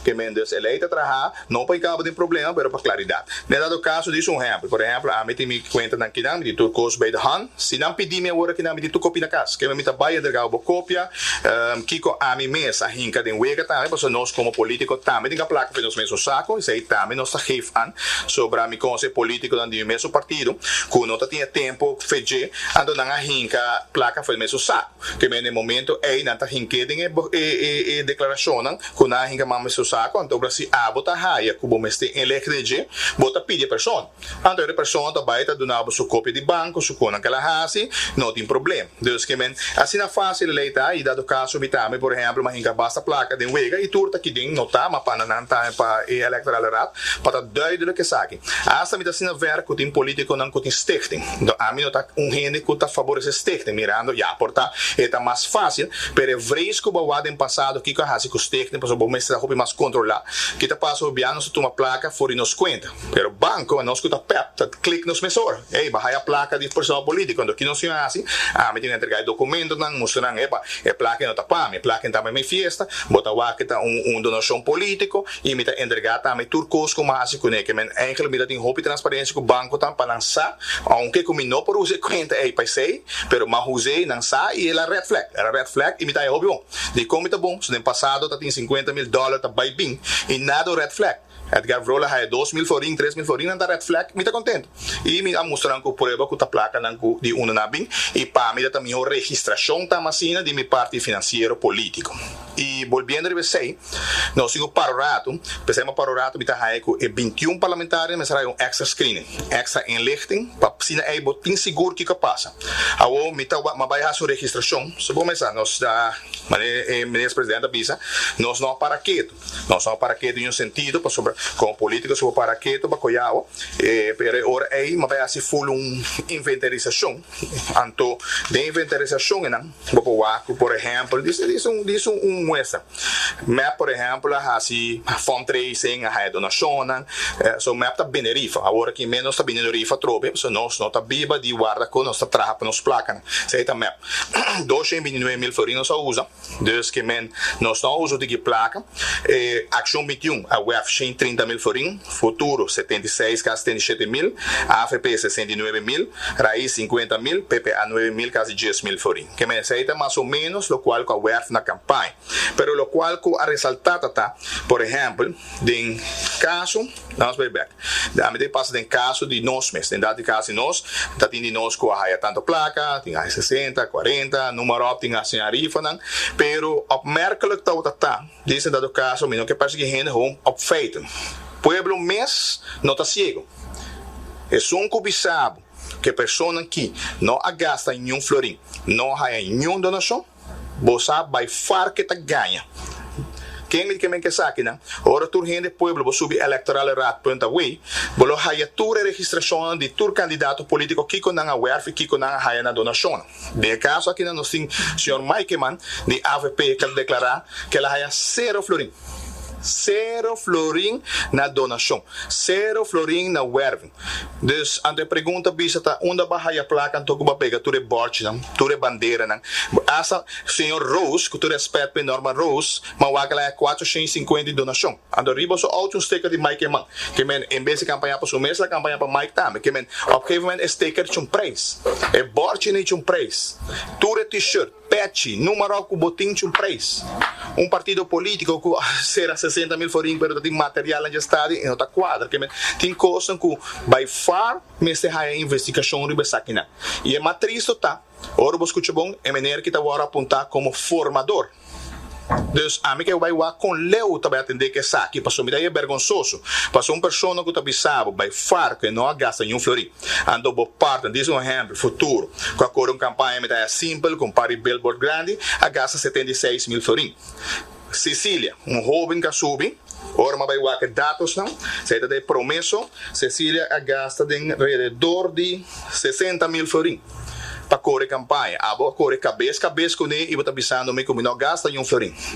Ke men dus e lei ta traha no pa kaba di problema, pero pa klaridat. Den dado kaso, djis un ehèmpel. Por ehèmpel, ami tin mi kuentanan akinan, mi tin tur kos bij de hand. Si nan pidi mi awor akinan, mi tin tur kopia na kas. Ke men mi ta bai entregá bo kopia, kiko ami mes a hinka den wega tambe, pasobra nos komo polítiko tambe tin plaka pa nos mes saku, esei tambe nos ta geef aan sobre mi konosé polítikonan di mi mes partido, ku no ta tin tempu feje, anto nan a hinka plaka for mes saku. Ke men e momento ei nan ta hink'é den e deklarashonnan ku nan a hinka man mes saku, anto si abo ta haya ku bo mester inlichting, bo ta pidi persona. Anto e persona ta bai ta duna bo su kopia di banko, su konan ku el a hasi, no tin problema. Dus ke men asina fásil lei ta i dado kaso mi tambe, por ehèmpel, m'a hinka basta plaka den wega i tur ta aki den nota, ma pa nan tambe pa e Electorale Raad, pa ta duidelijk esaki. Hasta mi ta asina ver ku tin polítikonan ku tin stichting. Anto ami no ta un hende ku ta favoresé stichting, mirando ya por ta e ta mas fásil, pero e vrees ku bo a wak den pasado kiko a hasi ku stichting, pasobra bo mester ta hopi mas kontrolá. Ki ta pasa hopi bia nos ta tuma plaka for di nos kuenta. Pero banko, nos ku ta pep, ta klik nos mes ora. Ei, bo a haya plaka di persona polítiko. Anto ki nos tin hasi? Ami tin entregá e dokumentonan, mustra nan, epa, e plaka no ta pa mi, e plaka ta pa mi fiesta, bo ta wak ta un donashon polítiko i mi ta entregá tambe tur kos ku mi a hasi kuné. Ke men eigenlijk mi ta tin hopi transparensia ku banko tan pa nan sa, aunke ku mi no por usa e kuenta ei pa esei, pero m'a us'é, nan sa i el a red flag. El a red flag i mi ta haya hopi bon. Di kon mi ta bon? So den pasado ta tin $50,000 ta bai bin i nada un red flag. Edgar Vrola haya 2000 florin, 3000 florin, nan ta red flag, mi ta kontentu. I mi a mustra ku prueba ku ta plakanan ku di unda nan a bin i pa mi ta mihó registrashon ta asina di mi parti finansiero polítiko. I bolbiendo riba esei, nos tin ku para un ratu, p'esei m'a para un ratu, mi ta haya ku e 21 parlamentarionan mester haya un extra screening, extra inlichting, pa asina ei bo tin sigur kiko a pasa. Awor mi ta m'a bai hasi un registrashon, so bo mesa nos ta, manera e minister presidente a bisa, nos no a para ketu. Nos no a para ketu den un sentido, pasobra komo polítiko si bo para ketu pa koyao, pero e ora ei m'a bai hasi full un inventarisashon. Anto den inventarisashonnan bo por wak ku, por ehèmpel, djis un muestra. MEP, por ehèmpel, a hasi fundraising, a haya donashonnan, so MEP ta bende rifa. Awor aki menos ta bindiendo rifa trobe, so nos no ta biba di warda ku nos ta traha pa nos plakanan. Esei ta MEP. 229,000 florin nos a usa, dus ke men nos no a usa di plaka. Akshon 21 a werf 130,000 florin, Futuro 76, kasi 77,000, AVP 69,000, Raiz 50,000, PPA 9,000, kasi 10,000 florin. Ke men esei ta mas o ménos lokual ku a werf na kampaña. Pero lokual ku a resaltá ta, por ehèmpel, den kaso, nos bai bèk. Ami ta pasa den kaso di nos mes, den dado kaso di nos, ta tin di nos ku a haya tantu plaka, tin a 60, 40, número op, tin asina rifanan, pero opmerkelijk ta, den dado kaso, mi no ke persiguí hende gewoon op feiten. Pueblo mes no ta siegu. Esun ku bisa bo ku persona ku no a gasta ningun florin, no a haya ningun donashon, bo sa by far ku ta gaña. Ken mi ke men ke sa akinan? Ora tur hende pueblo bo subi electoraleraad.aw, bo lo haya tur registrashon di tur kandidato polítiko kiko nan a werf i kiko nan a haya na donashon. Den kaso aki nos tin señor Mike Eman di AVP ku a deklará ku el a haya 0 florin. 0 florin na donashon. 0 florin na werving. Dus anto e pregunta bisa ta unda bo a haya plaka anto ku bo a pega tur e bòrchinan, tur e banderanan. Hasta señor Rose, ku tur rèspèt pa Norman Rose, m'a wak el a 450 donashon. Anto riba su outo un sticker di Mike Eman. Ke men en bes di kampaña pa su mes, el a kampaña pa Mike tambe. Ke men op een gegeven moment e sticker tin un prijs. E bòrchi tin un prijs. Tur e t-shirt, pechi, número ku bo tin un prijs. Un partido polítiko ku sera 60,000 florin, pero tin material na stadion i no ta kuadra. Ke men tin kos ku by far mester haya investigashon riba esakinan. I e mas tristu ta, ora bo skucha bon, e meneer ku ta awor apuntá komo formador. Dus ami ke bai wak kon leu ta bai atendé ku esaki, pasobra mi ta e bergonsoso. Pasobra un persona ku ta bisa bo by far ku no a gasta ningun florin. Anto bo partner, djis un ehèmpel, Futuro, ku a kore un kampaña mi ta simpel, ku un par di billboard grandi, a gasta 76,000 florin. Cecilia, un hóben ku a subi, ora m'a bai wak e datosnan, esei ta di promeso, Cecilia a gasta den alrededor di 60,000 florin pa kore kampaña. Abo a kore kabes kabes kuné i bo ta bisando mi ku mi no a gasta ningun florin.